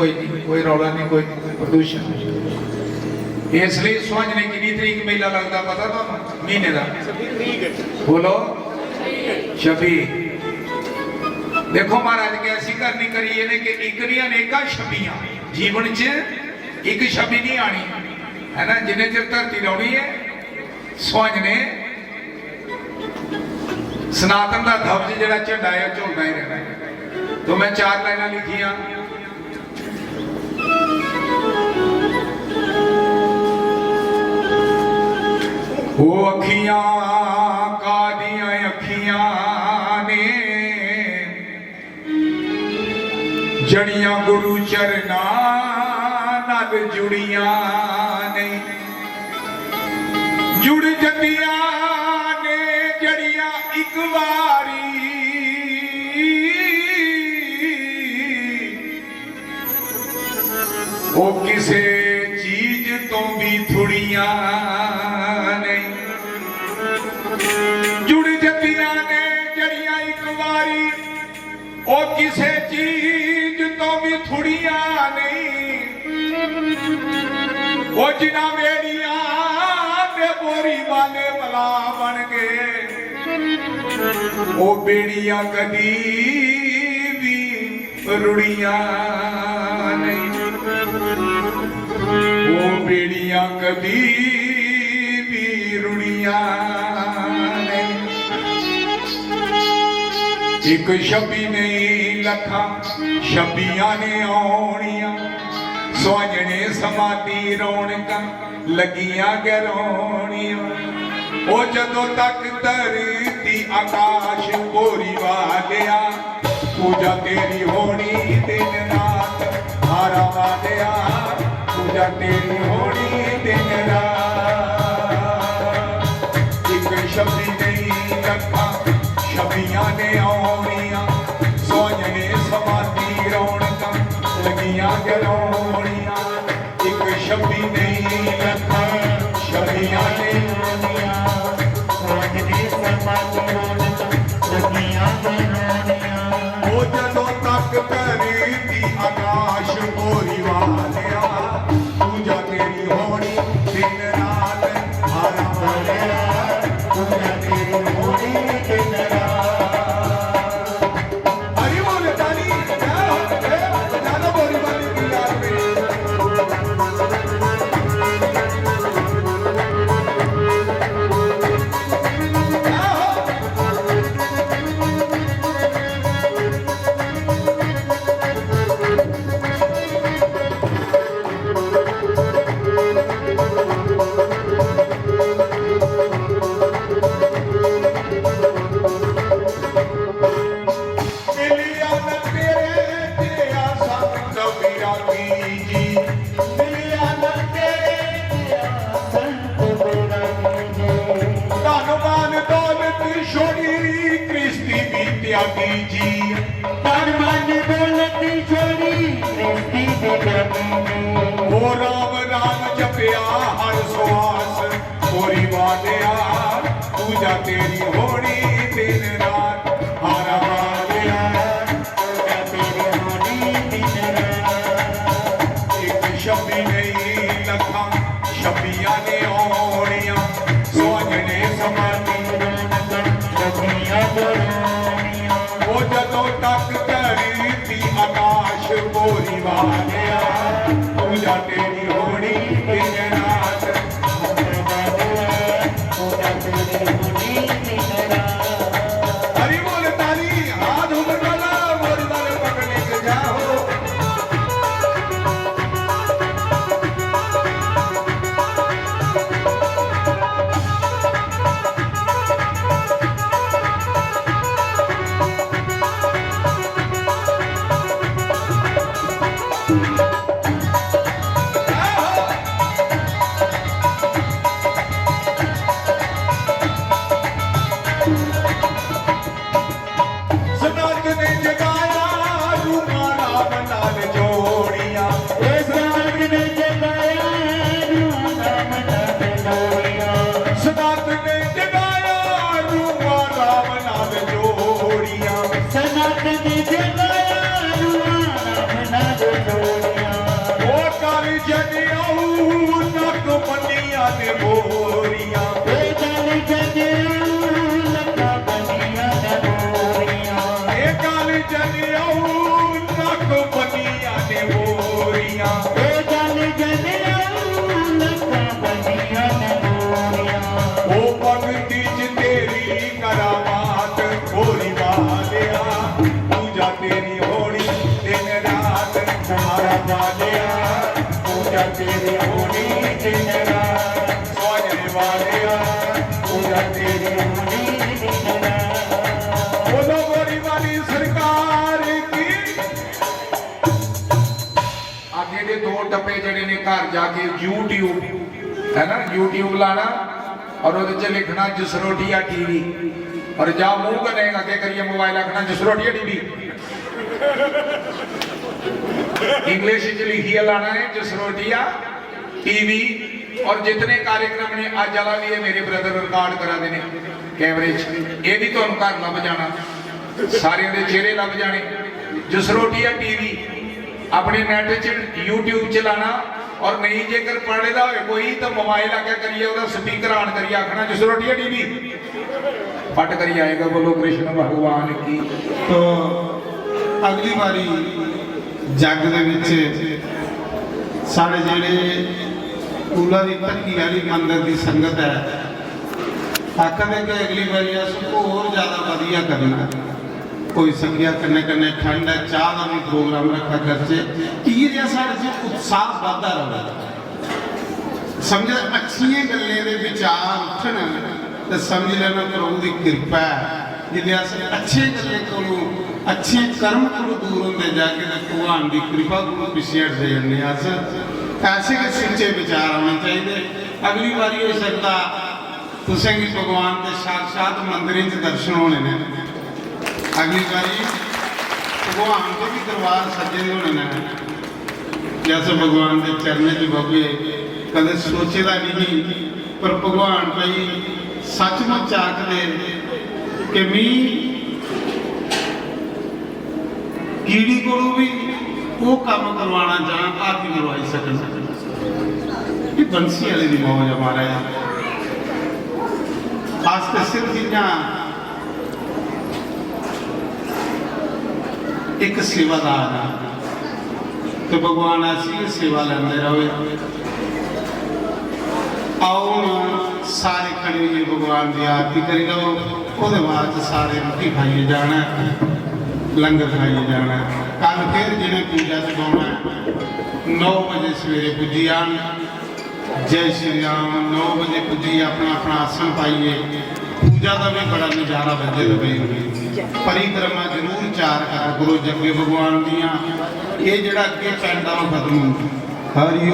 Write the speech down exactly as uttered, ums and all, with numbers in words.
कोई नहीं, कोई रौला नहीं, कोई प्रदूषण नहीं। इसलिए सुहांजने किन्नी तरीक मेला लगदा पता तुहानू? महीने दा बोलो, छब्बी। देखो महाराज कैसी करनी करी इन्हें कि इक दी अनेकां छब्बियां। जीवन च इक छब्बी नहीं आनी, है ना? जिन्ने चिर धरती रौहनी है, सुहांजने सनातन दा ध्वज जेड़ा झंडा है, झुलदा ही रहना है। तो मैं चार लाइनां लिखियां। ओ अखियां कादियां अखियां ने, जड़ियां गुरु चरना नाल जुड़ियां नहीं, जुड़ जंदियां ने जड़ियां इक वारी, ओ किसे चीज तो भी थुड़ियां नहीं, जुड़ जंदियां ने जड़ियां इक वारी, ओ किसे चीज तो भी थुड़ियां नहीं। ओ जिन्हां बेड़ियां दे बोरी वाले मला बन गए, ओ बेड़ियां कदी भी रुड़ियां नहीं, ओ बेड़ियां कदी भी रुड़ियां नहीं। इक छब्बी नहीं लखां छब्बियां ने औनियां, सुहांजने समाती रौनकां लगियां गै रौनियां। ओ जदों तक धरती आकाश बोरी वालेआ, पूजा तेरी होनी दिन रात हारा वालेआ, पूजा तेरी होनी दिन रात। इक छब्बी नहीं लखां छब्बियां ने औनियां, सोहने समाती रौनकां लगियां गै रौनियां। इक छब्बी नहीं लखां छब्बियां ने औनियां, सोहने समाती रौनकां लगियां गै रौनियां। ओ जदों तक धरती आकाश बोरी वालेआ, पूजा तेरी होनी दिन रात हारा वालेआ, पूजा तेरी होनी दिन रात। हरि बोल ताली, जय हो, जय हो, बजा दो बोरी वाली की याद में। जय हो। मिलिया न तेरे जेहा संत विरागी जी, मिलिया न तेरे जेहा संत विरागी जी। धन मान दौलत छोड़ी कृष्टि भी त्यागी जी। धन मान दौलत छोड़ी कृष्टि भी त्यागी जी। ओ राम राम जपया हर सुआस, बोरी वालेआ, पूजा तेरी होनी दिन रात। हारा वालेआ, पूजा तेरी होनी दिन रात। इक छब्बी नहीं लखां छब्बियां ने औनियां, सोहने समाती रौनकां लगियां गै रौनियां। ओ जदों तक धरती आकाश बोरी वालेआ, पूजा तेरी होनी दिन रात। हरि बोल ताली, हाथ ऊपर वाला, बोल वाले पकड़ने के जाओ। सनातन ने जगाया रूहां राम नाल जोड़ियां। ए सनातन ने जगाया रूहां राम नाल जोड़ियां। सनातन ने जगाया रूहां राम नाल जोड़ियां। सनातन ने जगाया रूहां राम नाल जोड़ियां। वालेआ, पूजा तेरी होनी दिन रात। सोहने वालेआ, पूजा तेरी होनी दिन रात। बोलो गोरी वाली सरकार की। अगे दे दो डब्बे जेह्ड़े ने घर जाके YouTube, है ना, YouTube लाना और ओह्दे च लिखना जसरोटिया टीवी और जा मुंह कन्नै अगे करियै मोबाइल आखना जसरोटिया टीवी। इंग्लिश च लिखियै लाना है जसरोटिया टीवी। और जितने कार्यक्रम ने अज्ज आह्ला भी है मेरे ब्रदर रिकॉर्ड करा दे ने कैमरे च, ये भी तुहानू घर लभ जाना, सारे दे चेहरे लभ जाने। जसरोटिया टीवी अपने नेट च YouTube च लाना और नहीं जेकर पढ़े दा होए कोई तो मोबाइल अग्गें करियै ओह्दा स्पीकर ऑन करियै आखना जसरोटिया टीवी। फट करी आएगा, बोलो कृष्ण भगवान की। तो अगली बारी जग दे विच साढ़े जेह्ड़े कूला दी धरती आह्ली मंदर दी संगत ऐ, आखा दे कि अगली बारी अस होर ज्यादा बधिया करना। होई सकेआ कन्नै कन्नै ठंड ऐ, चाह् दा भी प्रोग्राम रक्खा करचै, इ'यै जेहा साढ़े च उत्साह बधदा र'वै। समझ, अच्छियें गल्लें दे विचार उठन ते समझ लैना प्रभु दी किरपा ऐ। जिसलै अस अच्छे गल्लें कोलों, अच्छे कर्म कोलों दूर होंदे जागे ते भगवान दी किरपा कोलों पिच्छे हटदे जन्ने अस। ऐसे गै सुच्चे विचार औने चाहिदे। अगली बारी होई सकदा तुसें गी भगवान दे साक्षात मंदिरें च दर्शन होने ने। अगली बारी भगवान दे भी दरबार सज्जे दे होने ने। जैसे भगवान दे चरणें च बब्बे कदें सोचे दा नहीं, पर भगवान भाई सचमुच आखदे कि मी कीड़ी कोलू भी वो कम्म करवाना चाह, हाथी करवाई सकना। ये बंसी वाले दी मौज है महाराज। अस ते सिर्फ इ'यां इक सेवादार आं ते भगवान ऐसी गै सेवा लैंदे र'वै। आओ, हून सारे खड़े होइयै भगवान दी आरती करी लैओ। ओह्दे बाद च सारे रुट्टी खाइयै जाना ऐ, लंगर खाइयै जाना ऐ। कल फिर जि'नें पूजा च बौह्ना ऐ, नौ बजे सवेरे पुज्जी जान। जय श्री राम। नौ बजे पुज्जियै अपना अपना आसन पाइयै पूजा दा भी बड़ा नजारा बज्जे दा भाई। परिक्रमा जरूर चार करा करो जग्गे भगवान दियां। एह् जेह्ड़ा अग्गें पैंडां ओह् खत्म होंदा। हरि